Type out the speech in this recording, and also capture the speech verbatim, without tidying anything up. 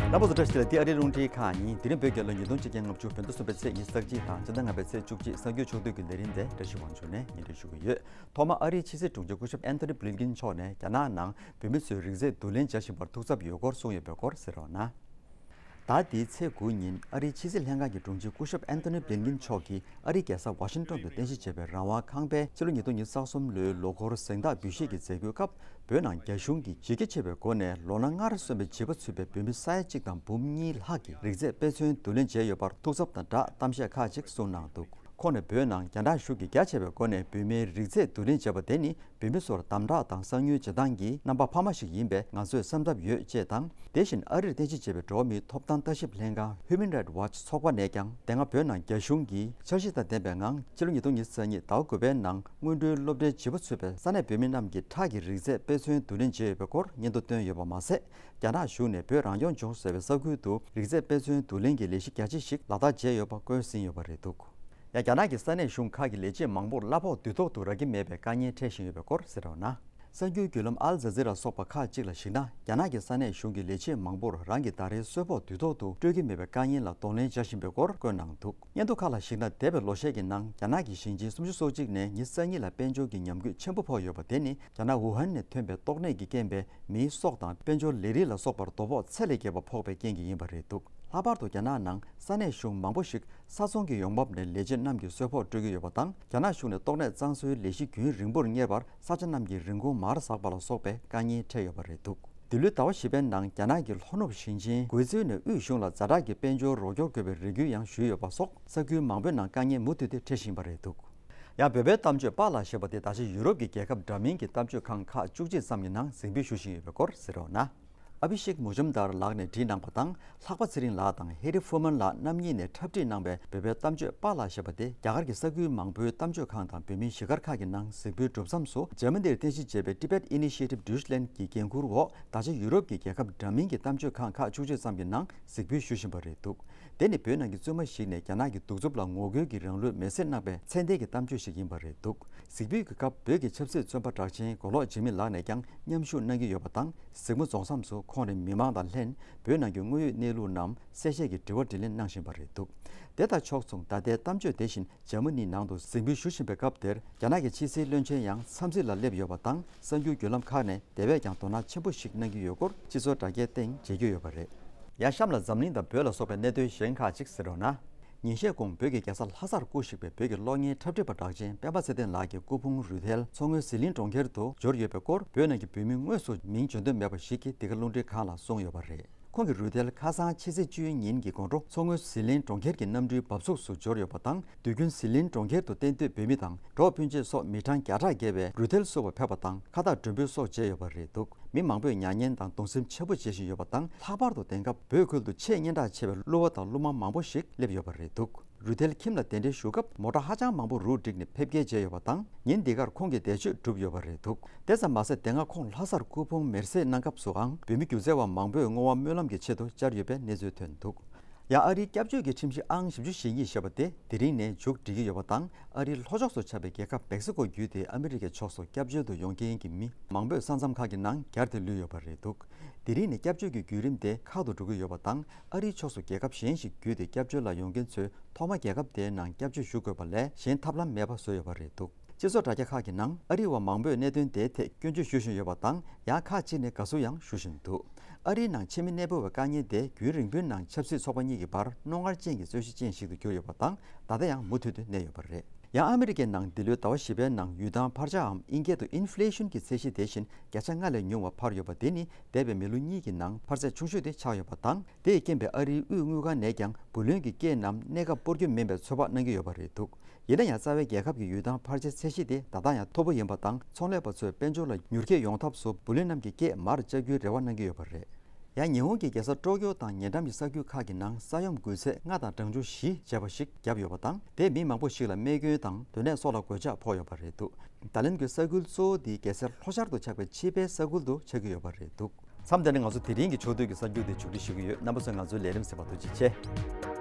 རྣམ་པ་ཚོ་བཀྲ་ཤིས་བདེ་ལེགས། འདི་ཨ་རིའི་རླུང་འཕྲིན་ཁང་ཡིན། དེ་རིང་བོད་རྒྱལ་ལོ་ཉིས་སྟོང་ཆིག་བརྒྱ་ལྔ་བཅུ་བོད་ཟླ་གསུམ་པའི་ཚེས་ཉི་ཤུ་རྩ་གཅིག་དང་ཕྱི་ཟླ་ལྔ་པའི་ཚེས་བཅུ་གཅིག་གསར་འགྱུར་ཕྱོགས་བསྡུས་ཀྱི་ལས་རིམ་དེ་བཀྲ་ཤིས་དབང་ཕྱུག་ནས་སྙན་སྒྲོན་ཞུ་གི་ཡོད། ཐོག་མར་ཨ་རིའི་ཕྱི་སྲིད་དྲུང་ཆེ་སྐུ་ཞབས་ཨན་ཐོ་ནི་བྷི་ལིན་ཁིན་མཆོག་ནས་རྒྱ་ནག་ནང་བོད་མི་ཚོས་རིགས་རྫས་བསྡུ་ལེན་བྱ་བཞིན་པར་ཐུགས་འཚབ་ཡོད་སྐོར་གསུངས་ཡོད་པའི་སྐོར་གསན་རོགས་གནང་། ཟླ་འདིའི་ཚེས་དགུ་ཉིན་ཨ་རིའི་ཕྱི་སྲིད་ལྷན་ཁང་གི་དྲུང་ཆེ་སྐུ་ཞབས་ཨན་ཐོ་ནི་བྷི་ལིན་ཁིན་མཆོག་གིས་ཨ་རིའི་རྒྱལ་ས་ཝ་ཤིང་ཏོན་དུ་རྟེན་གཞི་བྱས་པའི་རང་དབང་ཁང་པའི་ཕྱི་ལོ་ཉིས་སྟོང་ཉི་ཤུ་རྩ་གསུམ་ལོའི་ལོ་འཁོར་གཟེངས་རྟགས་འབུལ་བཞེས་ཀྱི་མཛད་སྒོའི་སྐབས། བོད་ནང་རྒྱ་གཞུང་གིས་ཇེ་རྒྱ་ཆེ་བའི་སྒོ་ནས་ལོ་ན་ལྔར་སོན་པའི་བྱིས་པ་ཚུད་པའི་བོད་མི་ས་ཡ་གཅིག་དང་འབུམ་གཉིས་ལྷག་གི་རིགས་རྫས་དཔེ་མཚོན་བསྡུ་ལེན་བྱས་ཡོད་པར་ཐུགས་འཚབ་དང་སྦྲགས་གཏམ་བཤད་ཁག་ཅིག་གསུངས་གནང་འདུག་ཁོང་ནས་བོད་ནང་རྒྱ་ནག་གཞུང་གིས་རྒྱ་ཆེ་བའི་སྒོ་ནས་བོད་མིའི་རིགས་རྫས་བསྡུ་ལེན་བྱས་པ་དེ་ནི་བོད་མི་ཚོར་དམ་དྲག་དང་གསང་ཉུལ་བྱེད་སྟངས་ཀྱི་རྣམ་པ་འཕར་མ་ཞིག་ཡིན་པས་ང་ཚོས་སེམས་འཚབ་ཡོད་ཅེས་དང་། དེ་བཞིན་ཨ་རིར་རྟེན་གཞི་བྱས་པའི་འགྲོ་བ་མིའི་ཐོབ་ཐང་ལྟ་ཞིབ་ལྷན་ཁང་Human Rights Watch ཚོགས་པ་ནས་ཀྱང་དེ་སྔ་བོད་ནང་རྒྱ་གཞུང་གིས་འཆར་གཞི་དང་ལྡན་པའི་ངང་ཕྱི་ལོ་ཉིས་སྟོང་ཉི་ཤུ་རྩ་གཉིས་ཟླ་བ་དགུ་པའི་ནང་སྔོན་འགྲོའི་སློབ་གྲྭའི་བྱིས་པ་ཚུད་པའི་ས་གནས་བོད་མི་རྣམས་ཀྱི་ཁྲག་གི་རིགས་རྫས་དཔེ་མཚོན་བསྡུ་ལེན་བྱས་ཡོད་པའི་སྐོར་སྙན་ཐོ་བཏོན་ཡོད་པ་མ་ཟད། རྒྱ་ནག་གཞུང་ནས་བོད་རང་སྐྱོང་ལྗོངས་ཟེར་བའི་ས་ཁུལ་དུ་རིགས་རྫས་དཔེ་མཚོན་བསྡུ་ལེན་གྱི་ལས་གཞི་རྒྱ་ཆེ་ཞིག་ལག་བསྟར་བྱས་ཡོད་པ་བཀོད་ཟིན་ཡོད་པ་རེད་འདུག་ཡང་རྒྱ་ནག་གི་ས་གནས་གཞུང་ཁག་གི་ལས་བྱེད་མང་པོར་གླ་ཕོགས་དུས་ཐོག་ཏུ་རག་གི་མེད་པའི་དཀའ་ངལ་འཕྲད་བཞིན་ཡོད་པའི་སྐོར་གསན་རོགས་གནང་། གསར་འགྱུར་བརྒྱུད་ལམ་ཨལ་ཛ་ཛི་ར་སོགས་པ་ཁག་ཅིག་ལ་གཞིགས་ན། རྒྱ་ནག་གི་ས་གནས་གཞུང་གི་ལས་བྱེད་མང་པོར་རང་གི་ཟླ་རེའི་གསོལ་ཕོགས་དུས་ཐོག་ཏུ་སྤྲོད་ཀྱི་མེད་པའི་དཀའ་ངལ་ལ་གདོང་ལེན་བྱ་བཞིན་པའི་སྐོར་བཀོད་གནང་འདུག་སྙན་ཐོ་ཁག་ལ་གཞིགས་ན། འདས་པའི་ལོ་ཤས་ཀྱི་ནང་རྒྱ་ནག་གི་ཞིང་ཆེན་སུམ་ཅུ་སོ་གཅིག་ནས་ཉི་ཤུ་རྩ་གཉིས་ལ་དཔལ་འབྱོར་གྱི་ཉམས་རྒུད་ཆེན་པོ་ཕོག་ཡོད་པ་དེ་ནི། རྒྱ་ནག་ཝུ་ཧན་ནས་ཐོན་པའི་ཏོག་ནད་ཀྱི་རྐྱེན་པས་མིའི་སྲོག་དང་དཔལ་འབྱོར་ལས་རིགས་ལ་སོགས་པར་དོ་ཕོག་ཚད་ལས་བརྒལ་བ་ཕོག་པའི་རྐྱེན་གྱིས་ཡིན་པ་རེད་འདུག་ལྷག་པར་དུ་རྒྱ་ནག་ནང་ས་གནས་གཞུང་མང་པོ་ཞིག་ས་ཚོང་གི་ཡོང་འབབ་ནས་ལས་བྱེད་རྣམས་ཀྱི་གསོལ་ཕོགས་སྤྲོད་ཀྱི་ཡོད་པ་དང་། རྒྱ་ནག་གཞུང་ནས་ཏོག་ནད་གཙང་བཟོའི་ལས་གཞི་རྒྱུན་རིང་པོར་གཉེར་བར་ས་ཆ་རྣམས་ཀྱི་རིན་གོང་མར་ཟགས་པ་ལ་སོགས་པའི་དཀའ་ངལ་འཕྲད་ཡོད་པ་རེད་འདུག་འདི་ལོའི་ཟླ་བ་བཞི་པའི་ནང་རྒྱ་ནག་གི་ལྷོ་ནུབ་ཞིང་ཆེན་གུའེ་ཙུའུ་ནས་དབུས་གཞུང་ལ་ཛ་དྲག་གི་དཔལ་འབྱོར་རོགས་སྐྱོར་དགོས་པའི་རེ་སྐུལ་ཡང་ཞུས་ཡོད་པ་སོགས་ས་ཁུལ་མང་པོའི་ནང་དཀའ་ངལ་མུ་མཐུད་དེ་འཕྲད་བཞིན་པ་རེད་འདུག་ཡང་བོད་པའི་གཏམ་བརྗོད་པཱ་ལགས་ཞེས་པ་དེ་ད་ཆ་ཡུ་རོབ་ཀྱི་རྒྱལ་ཁབ་འདྲ་མིན་གྱི་གཏམ་བརྗོད་ཁང་ཁག་བཅུ་གཅིག་ཙམ་གྱི་ནང་གཟིགས་འབུལ་ཞུ་བཞིན་ཡོད་པའི་སྐོར་གཟིགས་རོགས་གནང་། ཨ་བྷི་ཤེག་མུ་ཇམ་དར་ལགས་ནས་བྲིས་གནང་པ་དང་། ལྷག་པ་ཚེ་རིང་ལགས་དང་ཧེ་རི་ཧྥུ་མན་ལགས་རྣམ་གཉིས་ནས་འཁྲབ་ཁྲིད་གནང་པའི་བོད་པའི་གཏམ་བརྗོད་པཱ་ལགས་ཞེས་པ་དེ་རྒྱ་གར་གྱི་ས་ཁུལ་མང་པོའི་གཏམ་བརྗོད་ཁང་དང་བོད་མིའི་གཞིས་སྒར་ཁག་གི་ནང་གཟིགས་འབུལ་གྲུབ་མཚམས་སུ། འཇར་མ་ནིར་རྟེན་གཞི་བྱས་པའི་Tibet Initiative Deutschland གྱི་འགན་འཁུར་འོག་ད་ཆ་ཡུ་རོབ་ཀྱི་རྒྱལ་ཁབ་འདྲ་མིན་གྱི་གཏམ་བརྗོད་ཁང་ཁག་བཅུ་གཅིག་ཙམ་གྱི་ནང་གཟིགས་འབུལ་ཞུ་བཞིན་པ་རེད་འདུག་དེ་ནི་བོད་ནང་གི་བཙུན་མ་ཞིག་ནས་རྒྱ་ནག་གི་གདུག་རྩུབ་ལ་ངོ་རྒོལ་གྱི་རང་ལུས་མེར་སྲེག་གནང་པའི་མཚན་ལྡན་གྱི་གཏམ་བརྗོད་ཞིག་ཡིན་པ་རེད་འདུག་གཟིགས་འབུལ་གྱི་སྐབས་བོད་ཀྱི་ཆབ་སྲིད་བཙོན་པ་གྲགས་ཆེན་མགོ་ལོག་འཇིགས་མེད་ལགས་ནས་ཀྱང་མཉམ་ཞུགས་གནང་གི་ཡོད་པ་དང་། གཟིགས་མོ་རྫོགས་མཚམས་སུ་ཁོང་ནས་མི་མང་དང་ལྷན་བོད་ནང་གི་དངོས་ཡོད་གནས་ལུགས་རྣམས་གསལ་བཤད་ཀྱི་དྲི་བ་དྲིས་ལན་གནང་བཞིན་པ་རེད་འདུག་དེ་དང་ཕྱོགས་མཚུངས་ད་ལྟའི་གཏམ་བརྗོད་དེ་བཞིན་འཇར་མ་ནི་ནང་དུ་གཟིགས་འབུལ་ཞུ་བཞིན་པའི་སྐབས་དེར། རྒྱ་ནག་གི་ཕྱི་སྲིད་བློན་ཆེན་ཡང་འཚམས་གཟིགས་ལ་སླེབས་ཡོད་པ་དང་། གསར་འགྱུར་བརྒྱུད་ལམ་ཁག་ནས་དེ་བས་ཀྱང་དོ་སྣང་ཆེན་པོ་ཞིག་གནང་གི་ཡོད་སྐོར་སྤྱི་ཚོགས་དྲ་རྒྱའི་སྟེང་མཇལ་རྒྱུ་ཡོད་པ་རེད། ཡང་གཤམ་ལ་འཛམ་གླིང་དང་བོད་ལ་སོགས་པའི་གནད་དོན་གཞན་ཁག་ཅིག་གཟིགས་རོགས་གནང་། ཉིན་ཤས་གོང་བོད་ཀྱི་རྒྱལ་ས་ལྷ་སར་སྐུ་གཤེགས་པའི་བོད་ཀྱི་གློག་བརྙན་འཁྲབ་ཁྲིད་པ་གྲགས་ཅན་སྤེན་པ་ཚེ་བརྟན་ལགས་ཀྱི་སྐུ་ཕུང་རུས་ཐལ་མཚོ་སྔོན་ཟི་ལིང་གྲོང་ཁྱེར་དུ་འབྱོར་ཡོད་པའི་སྐོར། བོད་ནང་གི་བོད་མི་དངོས་སུ་མིང་བརྗོད་འདོད་མེད་པ་ཞིག་གིས་འདི་ག་རླུང་འཕྲིན་ཁང་ལ་གསུངས་ཡོད་པ་རེད། ཁོང་གི་རུས་ཐལ་ཁ་སང་ཕྱི་ཚེས་བཅུའི་ཉིན་གྱི་དགོང་དྲོ་མཚོ་སྔོན་ཟི་ལིང་གྲོང་ཁྱེར་གྱི་གནམ་གྲུའི་འབབ་ཚུགས་སུ་འབྱོར་ཡོད་པ་དང་། དུས་རྒྱུན་ཟི་ལིང་གྲོང་ཁྱེར་དུ་གཏན་སྡོད་བོད་མི་དང་གྲོགས་སྤུན་མཆེད་སོགས་མི་གྲངས་བརྒྱ་ཕྲག་བརྒལ་བས་རུས་ཐལ་བསུ་བར་ཕེབས་པ་དང་། ཁ་བཏགས་མགྲོན་འབོད་སོགས་བྱས་ཡོད་པ་རེད་འདུག་མི་མང་པོས་མྱ་ངན་དང་གདུང་སེམས་ཆེན་པོ་བྱེད་བཞིན་ཡོད་པ་དང་། ལྷག་པར་དུ་དེང་སྐབས་བོད་ཁུལ་དུ་ཆེས་སྙན་གྲགས་ཆེ་བའི་གླུ་བ་དང་གླུ་མ་མང་པོ་ཞིག་སླེབས་ཡོད་པ་རེད་འདུག་རུས་ཐལ་ཁྱིམ་ལ་གདན་འདྲེན་ཞུ་སྐབས་མོ་ཊ་ཧ་ཅང་མང་པོ་རུ་བསྒྲིགས་ནས་ཕེབས་སྐྱེལ་བྱས་ཡོད་པ་དང་། ཉིན་འདི་གར་ཁོང་གི་འདས་མཆོད་གྲུབ་ཡོད་པ་རེད་འདུག་དེ་ཙམ་མ་ཟད། དེ་སྔ་ཁོང་ལྷ་སར་སྐུ་ཕུང་མེར་སྲེག་གནང་སྐབས་སུའང་བོད་མི་སྒྱུ་རྩལ་བ་མང་པོས་བསྔོ་བ་སྨོན་ལམ་གྱི་ཆེད་དུ་བཅར་ཡོད་པའི་གནས་ཚུལ་ཐོན་འདུག་ཡང་ཨ་རིའི་སྐྱབས་བཅོལ་གྱི་ཁྲིམས་གཞི་ཨང་བཞི་བཅུ་ཞེ་གཉིས་ཞེས་པ་དེ་དེ་རིང་ནས་མཇུག་སྒྲིལ་གྱི་ཡོད་པ་དང་། ཨ་རིའི་ལྷོ་ཕྱོགས་སུ་ཆགས་པའི་རྒྱལ་ཁབ་མེག་སི་ཀོ་བརྒྱུད་དེ་ཨ་མི་རི་ཀའི་ཕྱོགས་སུ་སྐྱབས་བཅོལ་དུ་ཡོང་མཁན་གྱི་མི་མང་པོས་ས་མཚམས་ཁག་གི་ནང་གྱར་ཏེ་ལུས་ཡོད་པ་རེད་འདུག་དེ་རིང་ནས་སྐྱབས་བཅོལ་གྱི་བརྒྱུད་རིམ་དེ་ཁག་ཏུ་འགྲོ་གི་ཡོད་པ་དང་། ཨ་རིའི་ཕྱོགས་སུ་རྒྱལ་ཁབ་གཞན་ཞིག་བརྒྱུད་དེ་སྐྱབས་བཅོལ་ལ་ཡོང་མཁན་ཚོས་ཐོག་མར་རྒྱལ་ཁབ་དེའི་ནང་སྐྱབས་བཅོལ་ཞུ་དགོས་པ་ལས་གཞན་ཐབས་ལམ་མེད་པ་བཟོས་ཡོད་པ་རེད་འདུག་སྤྱི་ཚོགས་དྲ་རྒྱ་ཁག་གི་ནང་ཨ་རི་བ་མང་པོས་གནད་དོན་དེའི་ཐད་སྐྱོན་བརྗོད་ཞུ་བཞིན་ཡོད་པ་དང་། ཡང་ཁག་ཅིག་ནས་དགའ་བསུ་ཡང་ཞུ་བཞིན་འདུག་ཨ་རིའི་ནང་ཕྱི་མི་གནས་སྤོ་བའི་དཀའ་ངལ་དེ་རྒྱུན་རིང་པོའི་ནང་ཆབ་སྲིད་ཚོགས་པ་གཉིས་ཀྱི་བར་རྣོ་ངར་ཅན་གྱི་རྩོད་གཞི་ཅན་ཞིག་ཏུ་གྱུར་ཡོད་པ་དང་། ད་ལྟ་ཡང་མུ་མཐུད་དུ་གནས་ཡོད་པ་རེད། ཡང་ཨ་མི་རི་ཀའི་ནང་འདི་ལོའི་ཟླ་བ་བཞི་པའི་ནང་ཡུལ་ཐང་འཕར་ཆའམ་དབྱིན་སྐད་དུ་ཨིན་ཕི་ལེ་ཤན་གྱི་ཚད་གཞི་དེ་བཞིན་བརྒྱ་ཆ་ལྔ་ལས་ཉུང་བ་འཕར་ཡོད་པ་དེ་ནི་འདས་པའི་མི་ལོ་གཉིས་ཀྱི་ནང་འཕར་ཚད་ཆུང་ཤོས་དེ་ཆགས་ཡོད་པ་དང་། དེས་རྐྱེན་པས་ཨ་རིའི་དབུས་དངུལ་ཁང་ནས་ཀྱང་བུ་ལོན་གྱི་སྐྱེད་རྣམས་གནས་སྐབས་སྤོར་རྒྱུ་མིན་པའི་ཚོད་དཔག་གནང་གི་ཡོད་པ་རེད་འདུག་ཡིན་ན་ཡང་རྩ་བའི་རྒྱལ་ཁབ་ཀྱི་ཡུལ་ཐང་འཕར་ཆའི་ཚད་གཞི་དེ་ད་ལྟ་ཡང་མཐོ་པོ་ཡིན་པ་དང་། ཚོང་ལས་པ་ཚོས་དཔལ་འབྱོར་ལ་མྱུར་སྐྱེད་ཡོང་ཐབས་སུ་བུ་ལོན་རྣམས་ཀྱི་སྐྱེད་མར་བཅག་རྒྱུའི་རེ་བ་གནང་གི་ཡོད་པ་རེད། ཡང་ཉི་ཧོང་གི་རྒྱལ་ས་ཀྲོ་ཀྱོ་དང་ཉེ་འགྲམ་གྱི་ས་ཁུལ་ཁག་གི་ནང་ས་ཡོམ་འགུལ་ཚད་ལྔ་དང་གྲངས་ཆུང་བཞི་བྱས་པ་ཞིག་བརྒྱབ་ཡོད་པ་དང་། དེས་མི་མང་པོ་ཞིག་ལ་རྨས་སྐྱོན་དང་སྡོད་གནས་སོགས་ལ་གོད་ཆག་ཕོག་ཡོད་པ་རེད་འདུག་ཏཱ་ལན་གྱི་ས་ཁུལ་གཙོ་བོ་དེའི་རྒྱལ་སའི་ལྷོ་ཤར་དུ་ཆགས་པའི་ཆི་པའེ་ས་ཁུལ་དུ་ཆགས་ཀྱི་ཡོད་པ་རེད་འདུག་མཚམས་དེ་ནས་ང་ཚོ་དེ་རིང་གི་ཕྱོགས་བསྡུས་ཀྱི་གསར་འགྱུར་དེ་མཇུག་སྒྲིལ་ཞུ་གི་ཡོད། རྣམ་པ་ཚོས་ང་ཚོའི་ལས་རིམ་གསན་པར་ཐུགས་རྗེ་ཆེ།